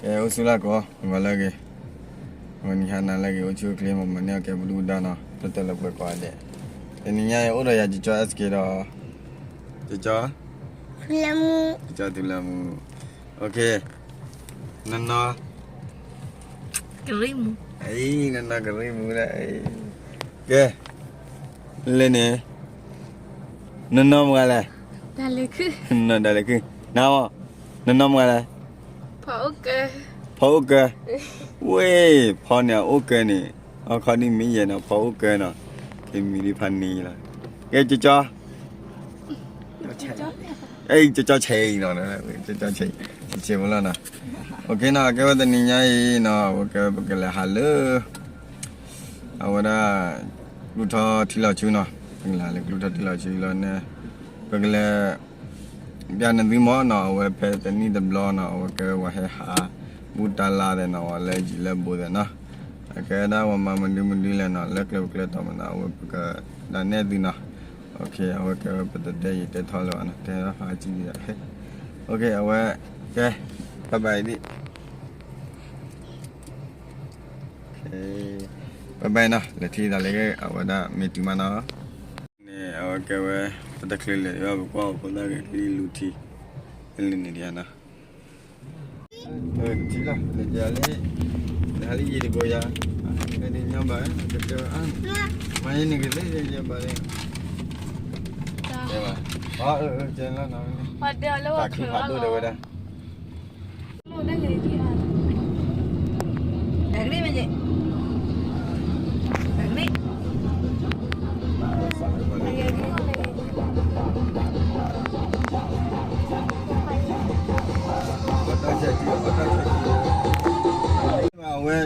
ကဲ အိၣ်ဆူၣ်လၢ်ကိး ဂီၤလၢအဂ့ၤ, ဂီၤနံၤဟါနၤလၢအဂ့ၤ အိၣ်ဆူၣ်အိၣ်ချ့ မ့ၢ်မၤန့ၢ်အီၤကဲပဒုၣ်ပဒါနီၤ တၢ်တၢ်လၢပှဲၤကိးဂၤဒဲး, တနံၤညါအံၤအိၣ်ဒီးယၤကၠီကၠီ S K ဒီး ကၠီကၠီ ကၠီကၠီသူလၢမူ, နီၢ်နီၢ် ကရံၣ်မူ, နီၢ်နီၢ်ကရံၣ်မူဒၣ်, ကဲ လဲၣ်န့ၣ်, နီၢ်နီၢ်မတၤလဲၣ်, နီၢ်နီၢ်ဒၣ်လဲာ်ခုၣ်, နမ့ၢ်, နီၢ်နီၢ်မတၤလဲၣ်, ဖီအိၣ်ကၢ, ဖီအိၣ်ကၢ, ဝ့ၢ် ဖီန့ၣ်အအိၣ်ကၢန့ၣ်, အခီဒ်မ့ၢ်ယဲၢ်နီၤ ဖီအိၣ်ကၢနီၤ, ကမံၤဒ်ဖးနံၤလီၤ, ကဲကၠီကၠီ ကၠီကၠီဆဲးအံၤနီၤ, ကၠီကၠီဆဲးအံၤ, ဆဲးဖိလီၤနီၤ, အဝဲကဲဝဲတနံၤညါအံၤနီၤ အဝဲကဲဝဲပကလဲၤဟးလၢ အဝဲဒၣ် ကျူထီထံလီၤဆူနီၤ, ပကလဲၤဟးလၢကျူထီထံလီၤဆူလီၤန့ၣ်, ပကလဲၤ ပျၢ်နသုမ့ၢ်နီၤ အဝဲဖဲတနံၣ်တဘျီနီၤ အဝဲကဲဝဲဟဲဟး ဘူၣ်တၢ်လါသဲးနီၤ ဝဲလၢယံၤလၢဘူးသဲးနီၤ, အကဲဒၣ်ဝဲမၤမနုၤမနုၤလဲၣ်နီၤ လၢကျဲပကျဲတီၤမနီၤ အဝဲပကဒၣ်နဲၣ်သုနီၤ, အဝဲကဲဝဲပတတဲယတဲထီၣ်လၢၤဘၣ်နီၤ တဲထီၣ်ဖးကံၣ်ဒံး, အဝဲ ကဲ bye bye ဒံး bye bye နီၤ လဲၤထံၣ်သးလၢအဝဲဒၣ်မ့ၢ်တုၤမးနီၤ, န့ၣ် အဝဲကဲဝဲ ပတချုးလဲၤဒံးဘၣ် ပကွၢ်အီၤဖိသၣ်ဂ့ၤ ကလံၤလူၤထံ လံၤန့ၣ်ဒံးနီၤ, ထံလီၤ လဲၤကလံၤ လဲၤဟးလံယံၤတကိးယၤ, ကဲဒ်ညီဘၣ် ကတဲဝဲ မၤယဲန့ၣ်ကသ့ယဘၣ်လဲၣ်, ကဲလီၤနီၤ, ပာ်ခုဖးဒိၣ်ဒီးဝဲဒၣ် အဝဲ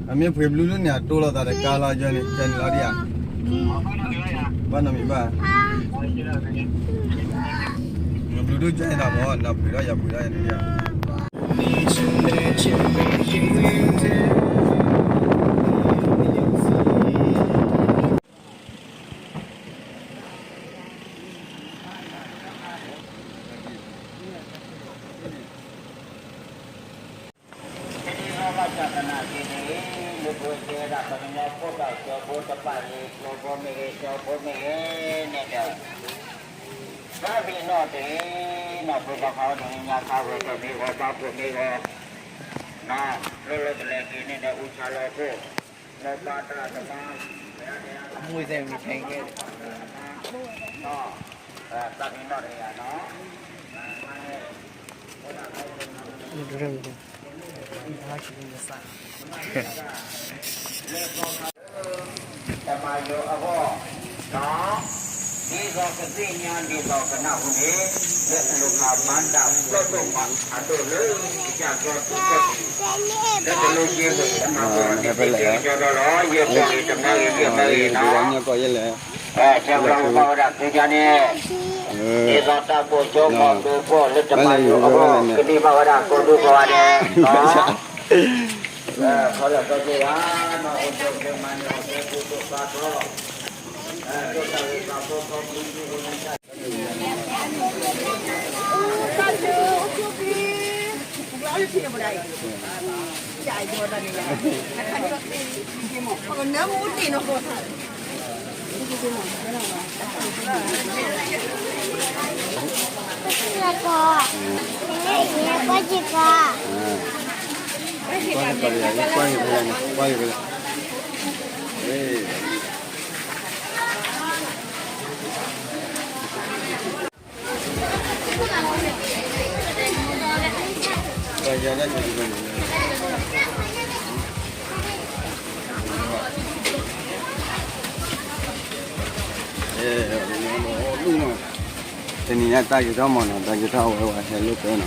အမ့ၢ်ဖှ့ဘျုးဒိၣ်န့ၣ် အတိၢ်လိာ်သးတကါလီၤ ယဲန့ၣ် ကဲန့ၣ်လီၤဒံးဧါ, ဘၣ်နီတမံၤဘၣ်, ဘျုးဒိၣ်ကဲန့ၣ်တၢ်မ့ၢ် နဖှ့ထီၣ်ယၤဖှ့ထီၣ်ယၤန့ၣ်ဧါ တနံၤညါဘၣ်ဆၣ်သနာ်က့န့ၣ် လၢပဝဲတဲဒၣ်ပှၤကညီဖိတၢ်ကၠီဖိတဖၣ်အံၤ ကၠီဖိမ့ၢ်ဂ့ၤ ကၠီဖိမ့ၢ်ဂ့ၤန့ၣ်ဒီး ဘၣ်မ့ၢ်နီၢ်တဂ့ၤနီၢ် ဖိဘၣ်ဃးအီၤတနံၤညါခါဝဲ တမ့ၢ်ဂီၤဘၣ်ဖိမ့ၢ်ဂီၤ လၢလၢပလဲၤက့ၤန့ၣ်ဒီး အူဆါလီၤဖိ လၢဘၣ်တၢ်တမါ မွေးသဲမီးထဲကဲ တမါ တၢ်မ့ၢ်နီၢ်တဂ့ၤနီၢ် တမၤယိၤအဂီၢ်, ဒ်သိးကသ့ၣ်ညါ ဒ်သိးကနၢ်ဟူန့ၣ်, လၢအလိၤဃာ်မၤတၢ်ပျီဒိၣ်မးအဒိၣ်လၢကစၢ်ကီၢ်သူကီၢ်ပူၤ, လၢတလိၣ်က့ၤမုၢ်တမၤပှဲၤန့ၣ် ကကၠီဒီလီၤ, ယဲၢ်ပှဲၤဂ့ၤတမၤဂ့ၤ ယဲၢ်ပှဲၤဂ့ၤနီၤ ဆၢကလီၤဝဲပှၤဝဲဒၣ်သ့ၣ်ညါန့ၣ်, ဒ်သိးတၢ်ကိၢ်ကၠီမီၤဒိၣ်ပှီၢ်လၢတမၤယိၤအဂီၢ် ကန့ၢ်ဘၣ်ဝဲဒၣ်ကိးဒိၣ်ပှၤဂၤဒဲး, ခီလၢာ်သီက့ၤယၤ, မၤအိၣ်ဒီးကမၤန့ၢ်အီၤကဲဒိၣ်ဒိၣ်သးထီ, ဒိၣ်တၢ်ဂ့ၢ်သးဖိခီပူၤ တနံၤညါတၢ်က့ၤထီၣ်မးနီၤ တၢ်က့ၤထီၣ်အဝဲဝဲဟဲလိာ်ကွဲနီ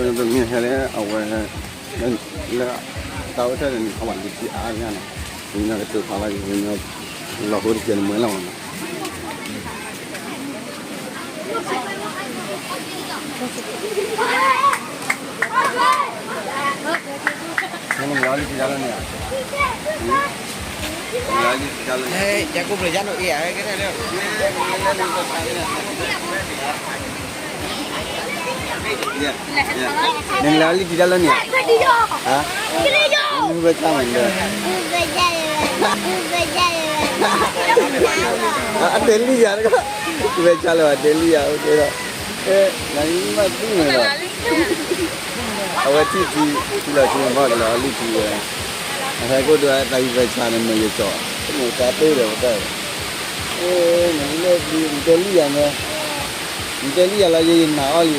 ၤ, ပမ့ၢ်ဟဲလၢအဝဲ လၢတၢ်အိၣ်ထဲန့ၣ် အဝဲဒ်အါအါညါနီၤ, ပမ့ၢ်ကတိၤဖးလၢ ပမ့ၢ်လီၤဟိတကဲးနမ့ၢ်လီၤမးနီၤ နမ့ၢ်လီၤလံတံၢ်တၢ်လီၤန့ၣ်ဧါ, နမ့ၢ်လီၤလံတံၢ်တၢ်လီၤန့ၣ်ဧါ, နမ့ၢ်လီၤလံတံၢ်တၢ်လီၤန့ၣ်ဧါ, ဟါ, မ့ၢ်ဝဲဆါမးဒီး, အတဲလံယၤတခီ, ဝဲဆါလၢၤဘၣ် တဲလံယၤ အိၣ်ကဲဒီး, နမ့ၢ်သူန့ၣ်လီၤ, အဝဲထံၣ်ထံ ထံလီၤဆူမီၢ်ကလီၤအီၤလံထံဝဲ, အဟဲကိၣ်ဒိၣ်အသးဟံးဝဲဆါန့ၣ် မ့ၢ်ယကၠီၣ်, မ့ၢ်တၢ်တိၢ်ဒီးပတၢ်, နတဲလံယၤမ့ၢ်, နတဲလံယၤလီၤ ယနာ်အီၤလံဒီး, ယနာ်အီၤ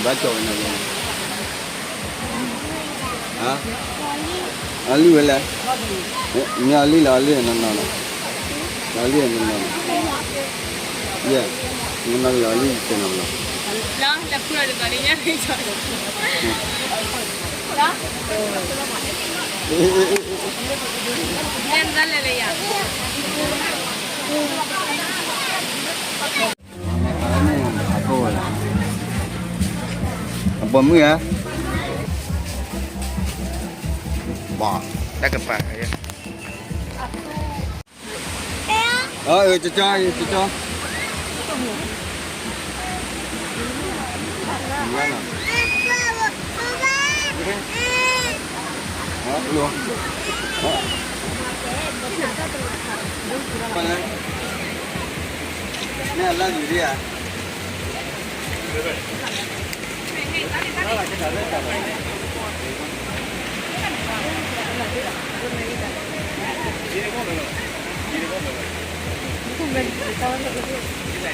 ဘျီဒီး ယပျဲလံနၤမ့ၢ်ဘၣ်, ယဘၣ်ကၠီၣ်ဝဲနၤ, အီၤလံဝဲလဲၣ်, မ့ၢ်အီၤလံလီၤ အီၤလံနီၢ်နီၢ်နီၤ, အီၤလံနီၢ်နီၢ်နီၤ, ယဲ, နီၢ်နီၢ်လီၤ အီၤလံတနီၢ်နီၢ်, လီၤ, လၢဖုလီၤတဘျီလံညါ, လၢလဲၤလဲၤယၤ အပိာ်မုၣ်ဧါ, ဘၣ်, တၢ်ကပၤ, အၢ ကၠီ ကၠီ မ့ၢ်အလၢယူၤဒံဧါ.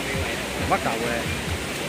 ဘၣ်ကးဝဲ, လံဧါ.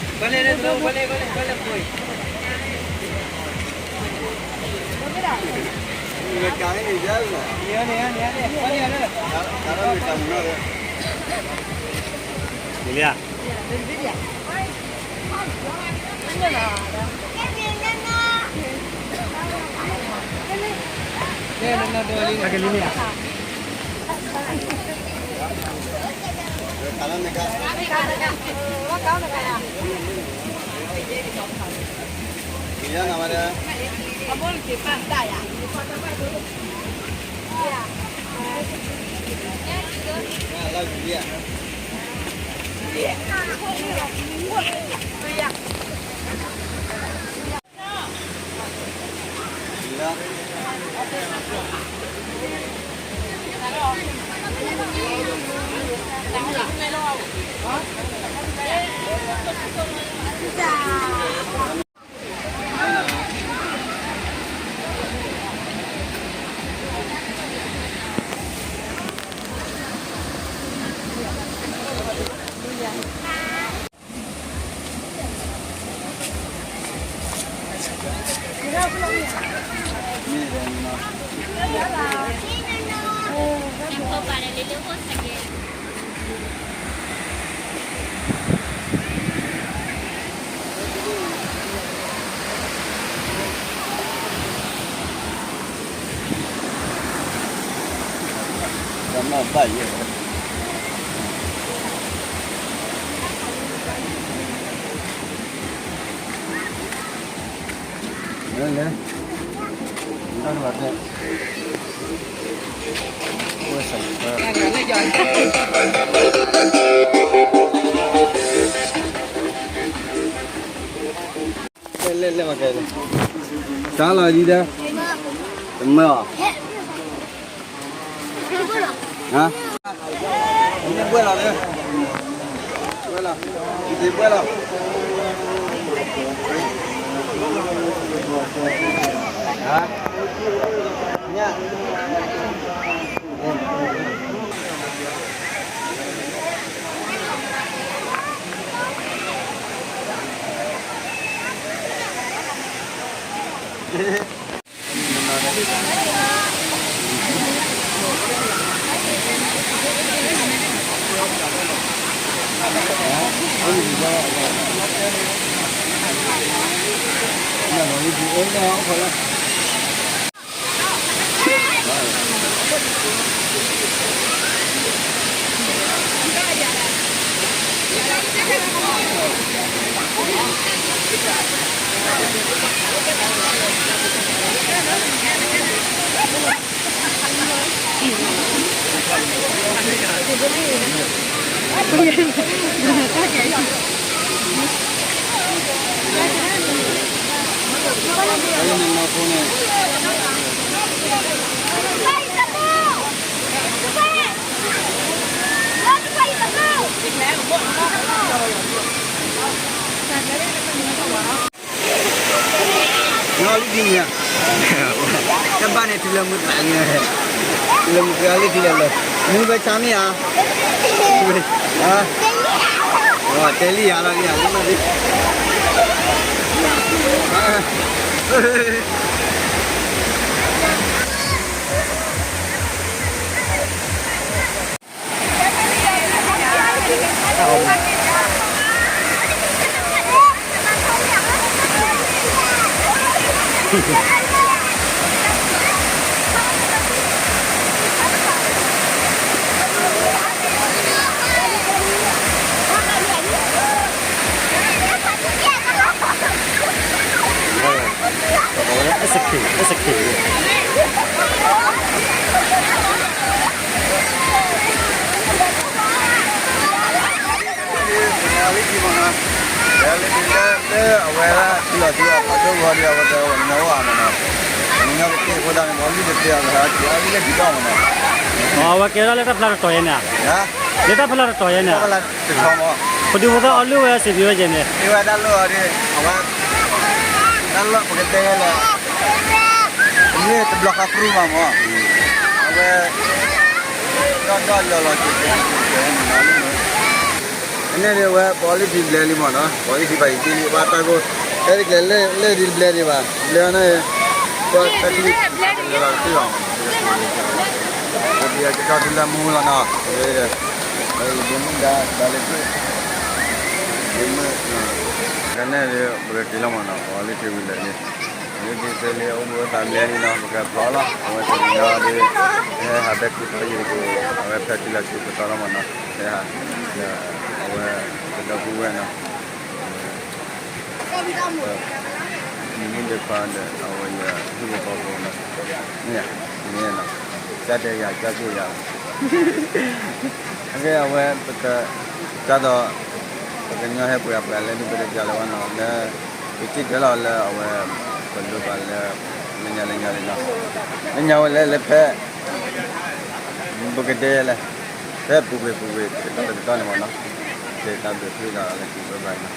လဲၤလဲၤလဲၤ တၢ်လီၤဒ်ဒီး တမၢအီၤ ဟါ ဘှဲၣ်လီၤ, ဘှဲၣ်လီၤ, ဘှဲၣ်လီၤ, ဟါ ညၣ် နလံဒံၣ်ညါ, တဘၣ်န့ၣ် တုၤလၢမုၢ်သးန့ၣ်, တုၤလၢမုၢ်သးလံတုၤလၢလၢ, မုၢ်ဘၣ်ဆါမ့ၢ်ဧါ, တဲလံယၤလီၤန့ၣ်, လၢအဝဲဒၣ်ထံလီၤထံအီၤ ပှၤဒိၣ်ဂီၤဒီး အဝဲတဝဲညီအိၣ်အါမးနီၤ, ညီကတ့ၢ်အဃိဒၣ်န့ၣ် ပှၤလုၢ်တသ့အီၤ ပှၤဟဲက့ၤအီၤလုၢ်လၢဒံးဘၣ်မးနီၤ, အဝဲကဲဝဲဒၣ်လၢတၢ်ဖျါတတီၤယဲန့ၣ်, လၢတၢ်ဖျါတတီၤယဲန့ၣ်, တတီၤမး, ပဒုးဖိသၣ်အီလုၢ်ဝဲစံးဘျုးဝဲယဲန့ၣ်, အဝဲဒၣ်လၢအီၤဒီး အဝဲ တၢ်လီၢ်ပကတဲလၢ မ့ၢ်တဘျီဃီပြူၢ်မးမး, အဝဲ ဒီၣ်ဒီၣ်လီၤလီၤက့ၤက့ၤက့ၤန့ၣ်လီၤ, အန့ၣ်ဒ်အဝဲ ပှၤလံထံဘျဲလံမးနီၤ, ပှၤလံထံဘၣ်ယံၤဒ်လံ ဘၣ်တၢ်ကိၢ်, ဟဲတကျဲၤလၢဒ်တဘျဲဒံးဘၣ်, ဘျဲအီၤန့ၣ်, ပှၤတၢ်ထံ လီၤတံၢ်လီၤ, ပှၤကကီၢ်ထံလၢမူလီၤနီၤ, ဒ့မုၣ်ဒါ ဒါလၢခုၣ်, ဒ့မုၣ်, ကန့ၣ်ဒ် ပကက့ၤလီၤမးနီၤ, ပှၤလံထံဝံၤလၢာ်န့ၣ်, လံထံသ့လံ အိၣ်ဘှံးအိၣ်သးဘျဲလံနီၤ, ပကဖျီလီၤ, အဝဲတနံၤညါဒီး ဟဲဟးဘဲကုၢ်ဖီယံၤတက့ၢ်, အဝဲဖဲထံလီၤထံပတီၢ်လီၤမးနီၤ, ဟဲဟး, ဒီး အဝဲ ကဒီပုၢ်ဝဲၢ်နီၤ, အဝဲ မ့မ့ၢ်ဒ်ခွါဒီး အဝဲယဟံၣ်ဖိဃီဖိနီၤ, မ့ၢ်ဧါ, မ့ၢ်နီၤ, ကၢ်တဲယၤ ကၢ်ကိၢ်ယၤ, အဂ့ၢ်အဝဲ ပက ကၢ်ဒီး ပကညီဟဲပှဲၤအပှဲၤလၢဒ်ပတကးလၢၤဘၣ်နီၤ, လၢ ပထံၣ်ထွဲလီၤလၢအဝဲ ပလိၣ်ဘၣ်လၢ လၢညါလၢညါလံနီၤ, လၢညါဝဲလဲၣ်လၢဖဲ ပကဒဲလဲၣ်, ဖဲပူၤကွံာ်ပူၤကွံာ် တကတီၢ်တကတီၢ်န့ၣ်မးနီၤ, ကဲတၢ်ဘျုးဖုလီၤလၢခံဘၣ်ဘၣ်နီၤ.